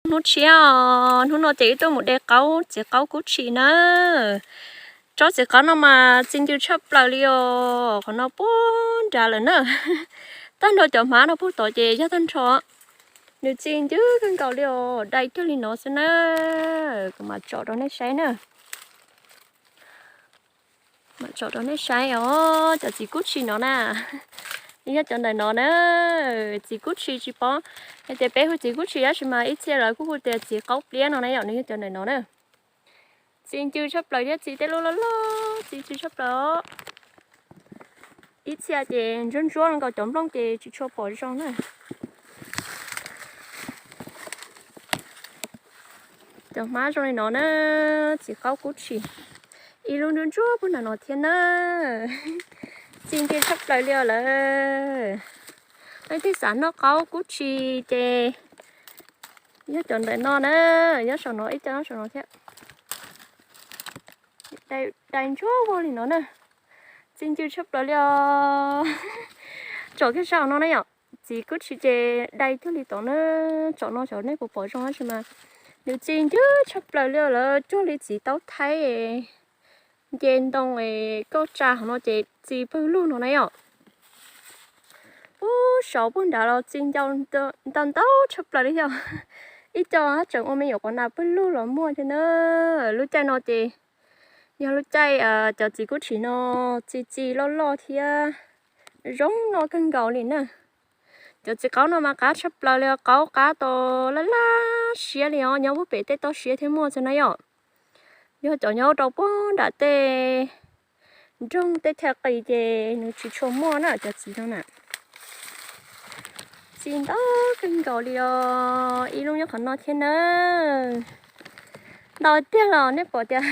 Hnub tshiab os, hnub no ces wb tuaj mus de qaub, txiv qaub kub tshis na. Tsob txiv qaub no mas txi ncw tshaj plaws li os, qhov no puag nrad lawm na. Tag nrho cov hmab no puag tod ces yog tag nrho. Nws txi ncw kawg nkaus li os, dai kiag li no xwb na. Kuv mam tsom rau nej saib na. Mam tsom rau nej saib os, cov txiv kub tshis no na. Nws yog cov ntawm no na, txiv kub tshis tsis paub. Yog tias peb hu txiv kub tshis tab sis mas ib txhia lawv kuj hu tias txiv qaub pliab no na yom, nws yog cov ntawm no na. Txi ncw tshaj plaws thiab txi tej lub loj loj, txi ncw tshaj plaws os. Ib txhia ces ntsuab ntsuab nkaus cov nplooj ces tsis tshua pom zoo na. Cov hmab zoo li no na, txiv qaub kub tshis. Ib lub ntsuab ntsuab puag nram no thiab na. Txi ncw tshaj plaws li os lawm. Leej twg xav noj qaub kub tshis ces yog cov ntawm no na, nyob saum no ib co nyob saum no thiab. Dai ntsuab vog li no na. Txi ncw tshaj plaws li os. Tsom kiag saum no na yom, txiv kub tshis ces dai cuag li tod na. Tsom no xyov nej puas pom zoo tab sis mas nws txi ncw tshaj plaws li lawm, cuag li txiv taub thaib nce ntoo es koj tsa hauv no ces txi pawg lug no na yom. Puag saud puag nrad los txi ncau ntau ntau tshaj plaws li yom. Ib co haj tseem ua me nyuam qhuav nas pawg lug los muaj thiab na. Lub caij no ces yog lub caij cov txiv kub tshis no txi txi loj loj thiab zoo noj kawg nkaus li na. Cov txiv qaub no mas qab tshaj plaws li, qaub qab tau laj laj siab li os, nyob puag pem tej toj siab thiaj muaj xwb na yom. Yog cov nyob rau puag nram tej nroog tej chaw qis ces nws tsis tshua muaj na cov txiv no na. Txi ntau kawg nkaus li os, ib lub nyob qhov no thiab na. Ntau tiag los nej pom tias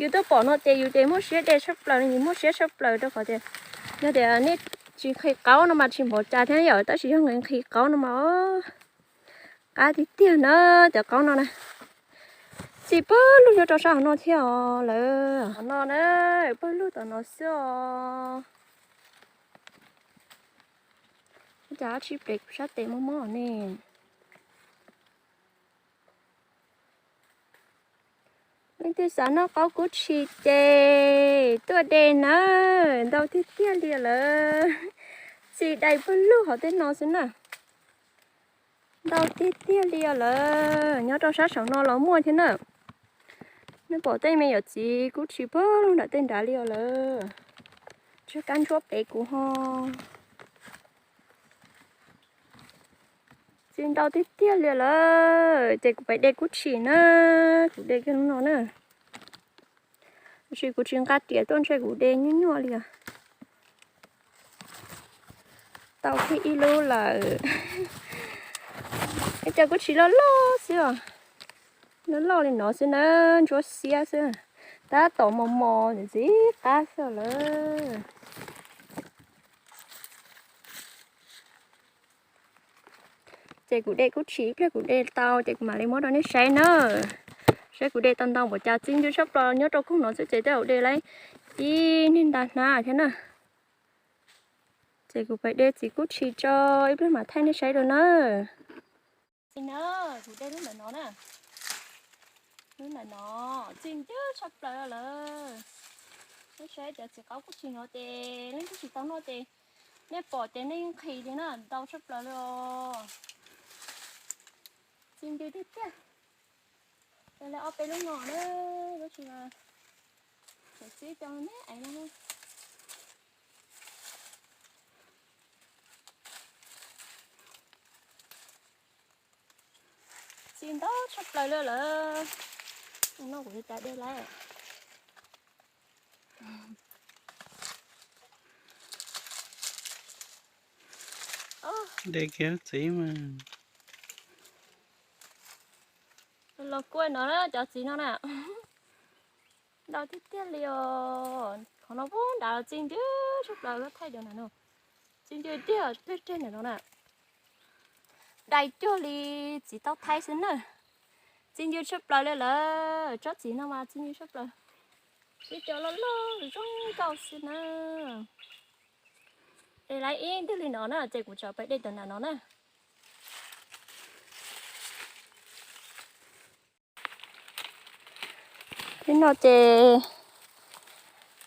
yus tuaj pom no ces yus ces muaj siab de tshaj plaws li, yus muaj siab tshaj plaws rau qhov tias yog tias nej tsis nqhis qaub no mas tsis npaum cas thiab yom, tab sis yog nqhis nqhis qaub no mas qab tiag tiag na. Cov qaub no na, txi pawg lug nyob rau sab hauv no thiab os lawm. Hauv no na, pawg lug tom no xwb os. Ua cas dab tsi plev kuv sab tes mob mob ne? Leej twg xav noj qaub kub tshis ces tuaj de nawb, ntau tiag tiag li lawm. Txi dai pawg lug hauv tej no xwb na. Ntau tiag tiag li lawm, nyob rau sab saum no los muaj thiab na. Nej pom tej me nyuam txiv kub tshis pawg lug nram tej nrad li os lawm. Tsw kab ntsuab plev kuv ho. Txi ntau tiag tiag li lawm, ces kuv pais de kub tshis na, kuv de kiag lub no na. Tab sis kuv tsis nqa riam tuaj ntshe kuv de nyuaj nyuaj li os. Tau kiag ib lub lawm. Ib co kub tshis loj loj xwb os. Loj loj li no xwb na, ntsuab xiab xwb. Tab tom mos mos ntxiv qab xwb lawm. Ces kuv de kub tshis ib pliag kuv de tau ces kuv mam li muab rau nej saib na. Saib kuv de tau ntau npaum cas, txi ncw tshaj plaws nyob rau koog no xwb ces tej zaum de lawm ib niag nta hnab thiab na. Ces kuv pais de txiv kub tshis tso ib pliag mam thaij nej saib dua na. Kuv de lub ntawm no na. Lub ntawm no txi ncw tshaj plaws lawm. Nej saib cov txiv qaub kub tshis no ces leej twg tsis tau noj ces nej pom ces nej nqhis li na, ntau tshaj plaws li os. Txi ncw tiag tiag. Cov lawv ob peb lub no na, lub tsis txib cov me me no. Txi ntau tshaj plaws li lawm. No kuv li cas de lawm. De kiag txiv mas. Los kuaj no na, cov txiv no na. Ntau tiag tiag li os. Qhov no puag nrad los txi ncw tshaj plaws, thaij cov nram no. Txi ncw tiag, reg reg ntawm no na. Dai cuag li txiv taub thaib xwb na. Txi ncw tshaj plaws li lawm, tsob txiv no mas txi ncw tshaj plaws. Ib co loj loj zoo nkauj xwb na. De lawm ib ntwg li no na, ces kuv tseem pais de cov nram no na. Hnub no ces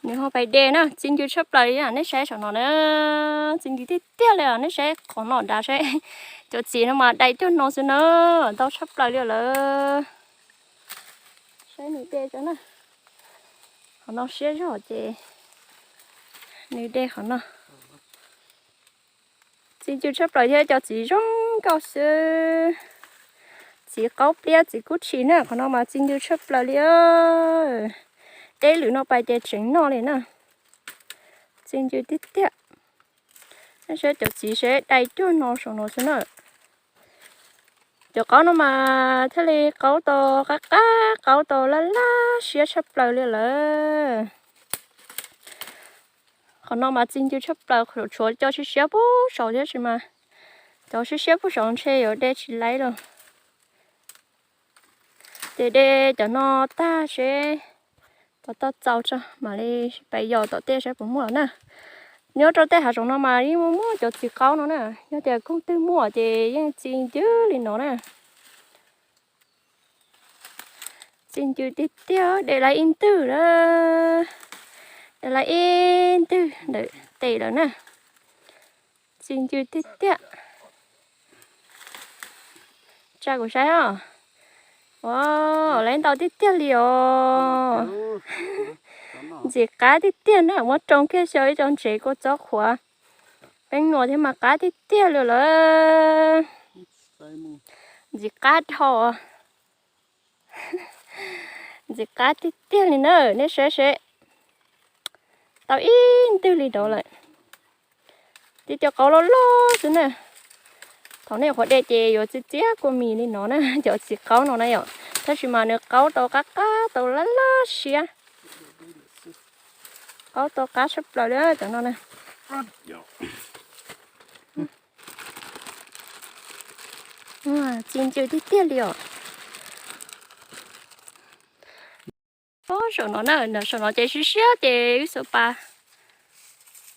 nws ho pais de na, txi ncw tshaj plaws li. Nej saib saum no na, txi ncw tiag tiag li os. Nej saib qhov no dav saib, cov txiv no mas dai cuag no xwb na, ntau tshaj plaws li lawm. Saib nws de na, qhov no siab zog ces nws de qhov no. Txi ncw tshaj plaws thiab, cov txiv zoo nkauj xwb. Txiv qaub pliab txiv kub tshis na, qhov no mas txi ncw tshaj plaws li. Deb lwm no pais ces tseem noj li na. Txi ncw tiag tiag. Nej saib cov txiv seb dai cuag no saum no xwb na. Cov qaub no mas thiaj li qaub tau qab qab, qaub tau laj laj siab tshaj plaws li lawm. Qhov no mas txi ncw tshaj plaws, tshuav cov siab siab puag saud thiab, tab sis mas cov siab siab puag saud ntshe yuav de tsis laib lawm. Ces de cov no tag seb puas tau txaus tso mam li pais yos tom tej saib puas muaj na. Nyob rau tej hav zoov no mas yeej muaj muaj cov txiv qaub no na, yog tias koog twg muaj ces yeej txi ncw li no na. Txi ncw tiag tiag, de lawm ib ntwg lawm, de lawm ib ntwg ntawm tes lawm na. Txi ncw tiag tiag. Tsa kuv saib os. Ua, lawv ntau tiag tiag li os. Ntxim qab tiag tiag na, muab roo kiag xyaw ib co ntsev kua txob qhuav, peeb nuas thiab mas qab tiag tiag li lawm. Ntxim qab dhau. Ntxim qab tiag tiag li na, nej saib seb. Tau ib ntwg li nrad lawm. Tib co qaub loj loj xwb na. Thaum nej qhuav de ces yuav txias txias kua mis li no na, cov txiv qaub no na yom. Tab sis mas nws qaub tau qab qab tau laj laj siab. Qaub tau qab tshaj plaws li cov no na. Txi ncw tiag tiag li os. Saum no na, saum no ces siab siab ces wb xuas pas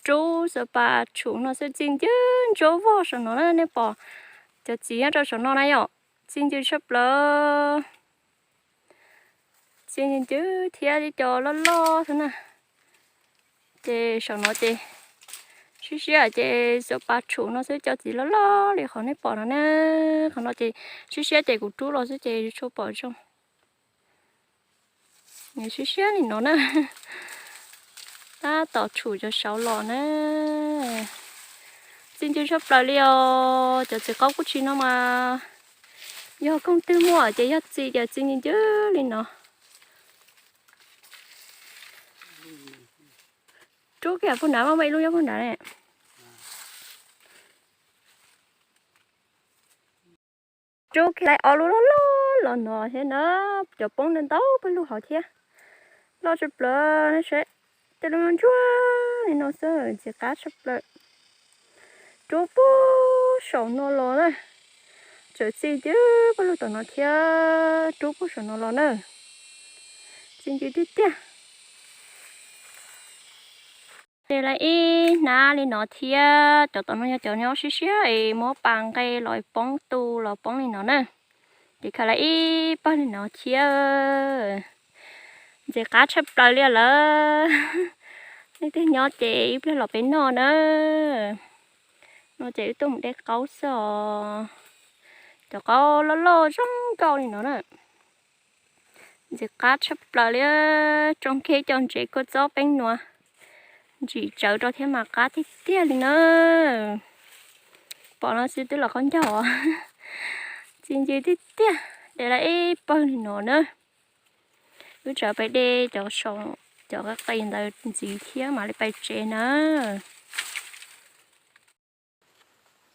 rub, xuas pas tshum no xwb, txi ncw ntsuab vog saum no na. Nej pom cov txiv nyob rau saum no na yom, txi ncw tshaj plaws. Txi ncw thiab ib co loj loj xwb na. Ces saum no ces siab siab ces xuas pas tshum no xwb, cov txiv loj loj li qhov nej pom no na. Qhov no ces siab siab ces kuv rub los xwb ces tsis tshua pom zoo. Nws siab siab li no na. Tab tom tshum cov saud los na. Txi ncw tshaj plaws li os. Cov txiv qaub kub tshis no mas yog koog twg muaj ces yog txi ces txi ncw ncw li no. Rub kiag puag nrad, muaj ib lub nyob puag nrad ne. Rub kiag ob lub loj loj los no thiab na, cov poob ntau ntau pawg lug hauv thiab. Loj tshaj plaws, nej saib, tej lub ntsuab li no xwb, ntxim qab tshaj plaws. Rub puag saum no los na, txawm txi ncw pawg lug tom no thiab, rub puag saum no los na, txi ncw tiag tiag. De lawm ib hnab li no thiab, cov tom no yog cov nyob siab siab es muab pas nqe los poob tu los poob li no na. Ces khaws lawm ib pawg li no thiab. Ntxim qab tshaj plaws li lawm. Leej twg nyob ces ib pliag los peb noj na. No ces wb tuaj mus de qaub xwb os. Cov qaub loj loj zoo nkauj li no na. Ntxim qab tshaj plaws li, tsoo kiag cov ntsev kua txob peeb nuav ntsim tsawv rau thiab mas qab tiag tiag li na. Pom no xwb twb los qaub ncaug. Txi ncw tiag tiag, de lawm ib pawg li no na. Wb tsam pais de cov saum, cov qis ntawd ntxiv thiab mam li pais tsev na.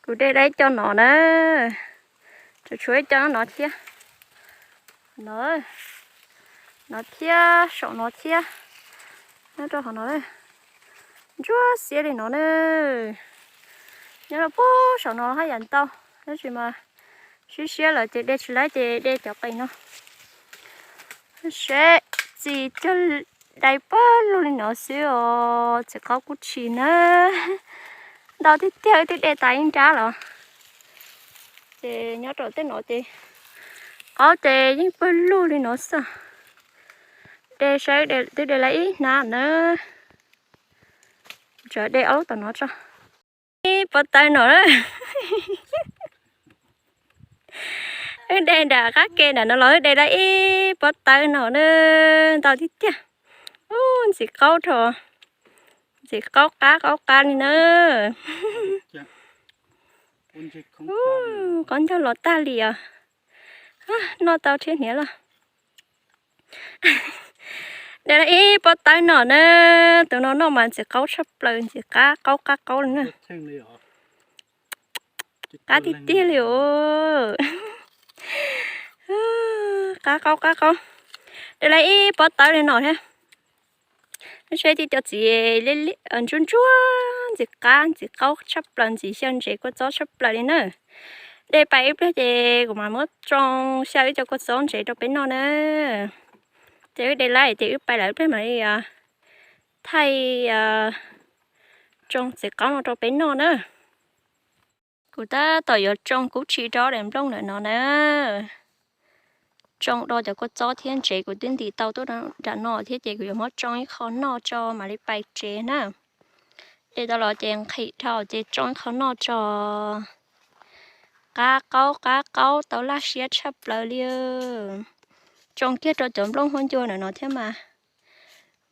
Kuv de lawm ib co no na, tseem tshuav ib co no thiab. No, no thiab, saum no thiab. Nyob rau hauv no, ntsuab xiab li no na. Nyob rau puag saum no haj yam ntau, tab sis mas siab siab lawm ces de tsis laib ces de cov qis no. Seb, txi cog dai pawg lug li no xwb os, txiv qaub kub tshis na. Ntau tiag tiag, wb twb de tas ib nrab los. Ces nyob rau tej no ces qaub ces yeej pawg lug li no xwb. De saib, twb de lawm ib hnab na. Tsam de ob lub tom no tso. Ib pob tawb no na. Wb de nram qab ke nram no los wb de lawm ib pob tawb no na. Ntau tiag tiag. Ub, ntxim qaub dhau. Ntxim qaub qab qaub qab li na. Qaub ncaug los tag li os. Noj tau thiab hniav los. De lawm ib pob tawb no na. Tus no noj mas ntxim qaub tshaj plaws, ntxim qab qaub qab qaub li na. Qab tiag tiag li os. Qab qaub qab qaub. De lawm ib pob tawb li no thiab. Seb tib co txiv ntsuab ntsuab ntxim qab ntxim qaub tshaj plaws, ntxim xyaw ntsev kua txob tshaj plaws li na. De pais ib pliag ces kuv mam muab tsoo xyaw ib co kua txob ntsev rau peb noj na. Ces wb de lawm ces wb pais lawm ib pliag mam li thaij tsoo txiv qaub no rau peb noj na. Kuv tab tom yuav tsoo kub tshis rau daim nplooj ntawm no na. Tsoo do cov kua txob thiab ntsev kuv twb ntim tau tuaj nram no thiab ces kuv yuav muab tsoo ib qho noj tso mam li pais tsev na. De tau los ces nqhis dhau ces tsoo ib qho noj tso. Qab qaub qab qaub tau laj siab tshaj plaws li. Tsoo kiag rau cov nplooj huab ncua ntawm no thiab mas.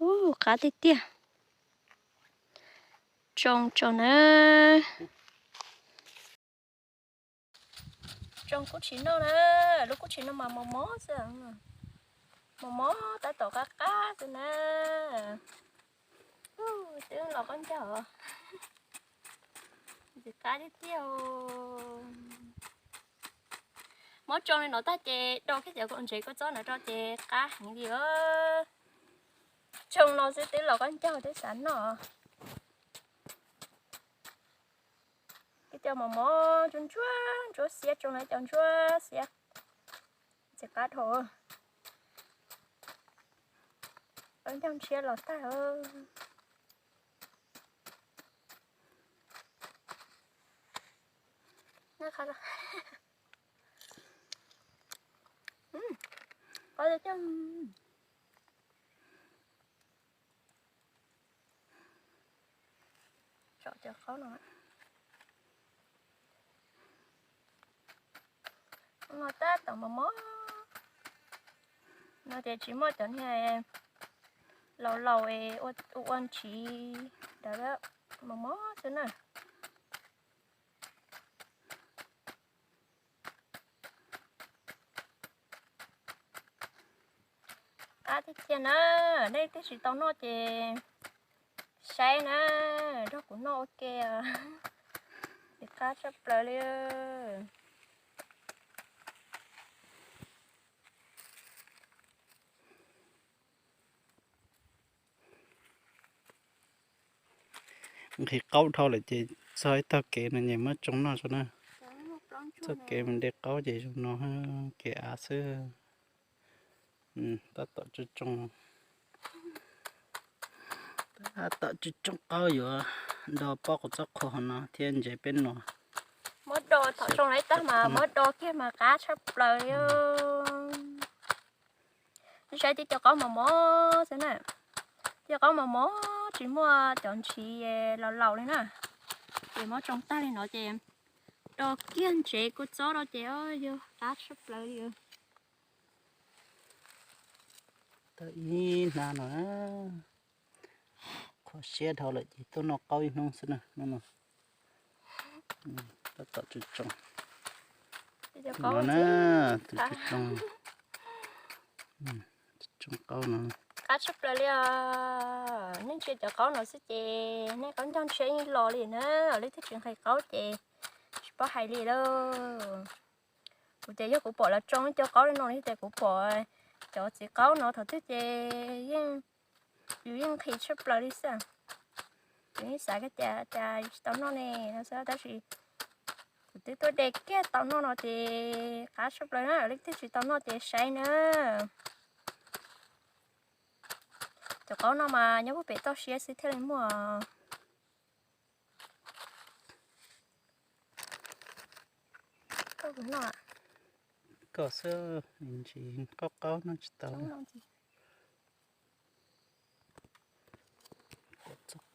Ub, qab tiag tiag. Tsoo tso na. Tsoo kub tshis noj na. Lub kub tshis no mas mos mos xwb. Mos mos tab tom qab qab xwb na. Twb los qaub ncaug. Ntxim qab tiag tiag. Muab tsoo li no tag ces do kiag cov ntsev kua txob no rau ces qab heev li os. Tsoo no xwb twb los qaub ncaug twb xav noj. Ib co mos mos ntsuab ntsuab ntsuab xiab, tsoo lawm cov ntsuab xiab. Ntxim qab dhau. Qaub ncaug ntshiab los tag. Qab coj. Tso cov qaub no. No tab tom mos mos. No ces tsis muaj cov niag laus laus ua ua ntsiv ntawd, mos mos xwb na. Qab tiag tiag na, nej twb tsis tau noj ces saib na, nrog kuv noj ua ke. Ces qab tshaj plaws li. Nqhis qaub dhau lawm ces txog ib tog kev no ces muab tsoo noj tso na. Txoj kev mus de qaub ces zoo no, kev av xwb. Tab tom tsoo tsoo, tab tom tsoo tsoo qaub yuav do pob kua txob qhuav hauv no thiab ntsev peb noj. Muab do thaum tsoo lawm tag mas muab do kiag mas qab tshaj plaws li. Saib tib co qaub mos mos xwb na, tib co qaub mos mos tsis muaj cov ntsiv laus laus li na. Ces muab tsoo tag li no ces do kiag ntsev kua txob rau ces yog qab tshaj plaws li. Tau ib hnab no, qhuav siab dhau lawm ces tuaj noj qaub ib hnub xwb na. Tab tom tsoo tsoo no na, tus tsoo tsoo qaub no. Qab tshaj plaws li os. Nej ntsia cov qaub no xwb ces nej qaub ncaug ntshiab yeej los li na. Leej twg tsis nqhis qaub ces tsis paub hais li lauj. Kuv ces yog kuv pom lawv tsoo ib co qaub li no li ces kuv pom cov txiv qaub no thaum twg ces yeej, yus yeej nqhis tshaj plaws li xwb. Kuv yeej xav tias cas yus tsis tau noj ne no xwb, tab sis kuv twb tuaj de kiag tau noj no ces qab tshaj plaws na, leej twg tsis tau noj ces saib na. Cov qaub no mas nyob puag pem toj siab xwb thiaj li muaj. Koj xwb, ntsis qaub qaub noj tsis tau.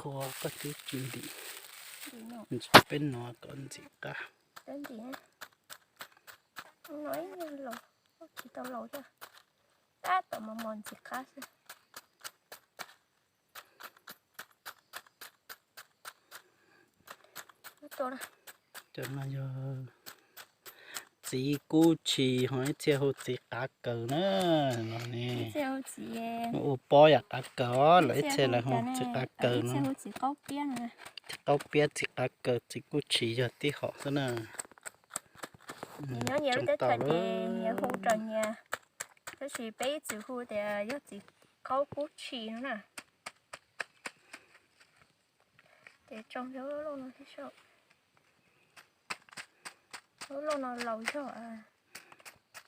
qhua koj twb tsis ntim. Peb nuav kom ntxim qab. Tsis tau laus thiab. Tab tom mos mos ntxim qab xwb. Cov no yog txiv kub tshis ho ib txhia hu txiv qav kaws na. No ne, ua pob yam qav kaws os, lawv ib txhia lawv hu txiv qav kaws no. Txiv qaub piab, txiv qav kaws, txiv kub tshis yog tib hom xwb na. Nyob nyias lub teb chaws ces nyias hu raws nyias, tab sis peb ib txwm hu tias yog txiv qaub kub tshis no na. Ces tsoo lub loj no thiab, lub loj no laus zog,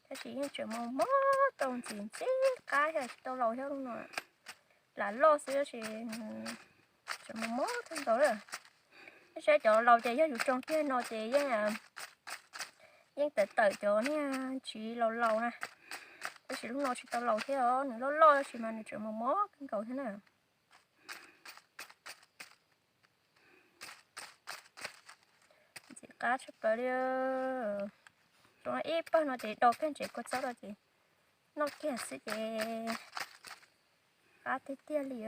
tab sis yeej tseem mos mos tau ntxim ntxim qab thiab, tsis tau laus thiab lub no. Lam loj xwb tab sis tseem mos mos kawg nkaus lawm. Tab sis cov laus ces yog yus tsoo kiag no ces yeej, yeej tawm tawm cov niag tsiv laus laus na. Tab sis lub no tsis tau laus thiab os, nws loj loj tab sis mas nws tseem mos mos kawg nkaus thiab na. Ntxim qab tshaj plaws li. Tsoo ib pawg no ces do kiag ntsev kua txob rau ces noj kiag xwb ces qab tiag tiag li.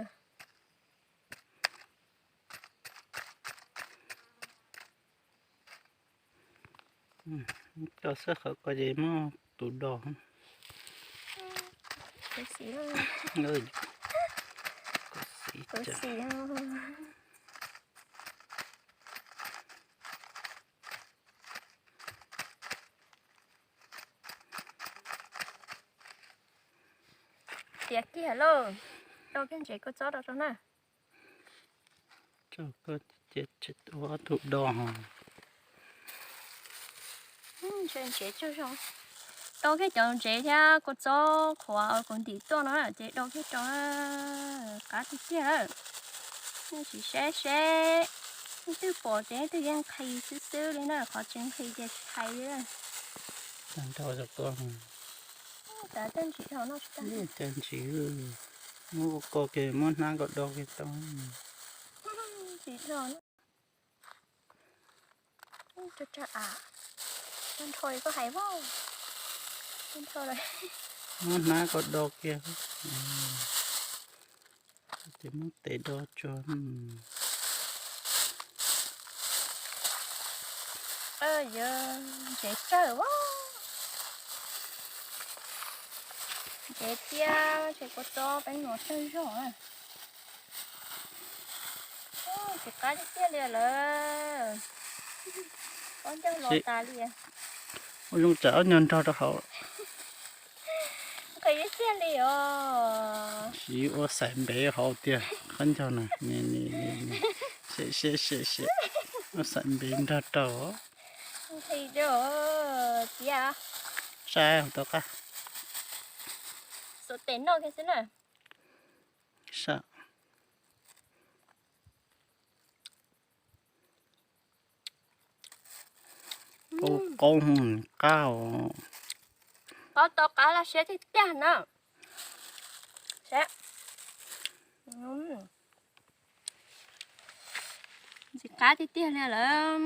Coj xwb qhov ko ces muab tus do. Tiav kiag lauj, do kiag ntsev kua txob rau rau na. Ua ob tug do ho. Ntsev tsawg zoo. Do kiag cov ntsev thiab kua txob qhuav kuv ntim tuaj no ces do kiag rau na. Qab tiag tiag lawm. Nej sim saib seb, leej twg pom ces leej twg yeej nqhis xwb xwb li na, qhov tsis nqhis ces tsis hais li. Tag nrho, tag ntsis, muab ua ko kiag, muab hnab kom do kiag tau. Muab hnab kom do kiag, ces muab tes do tsuag. Ntsev tsawg, ntsev thiab ntsev kua txob peb nuav tsawg zog. Ntxim qab tiag tiag li lawm. Ob ncauj los tas li. Ua zoo tsam ob ncauj nrog rau hauv. Nqhis tiag li os. Siv ua xaim npev hauv tiag qhov ncauj na. Ua xaim npev nrog rau. Nqhis tiag. Saib hauv tau qab. Xuas tes noj kiag xwb na. Saib. Qaub qaub, qab os. Qaub tau qab laj siab tiag tiag na. Saib. Ntxim qab tiag tiag li lawm.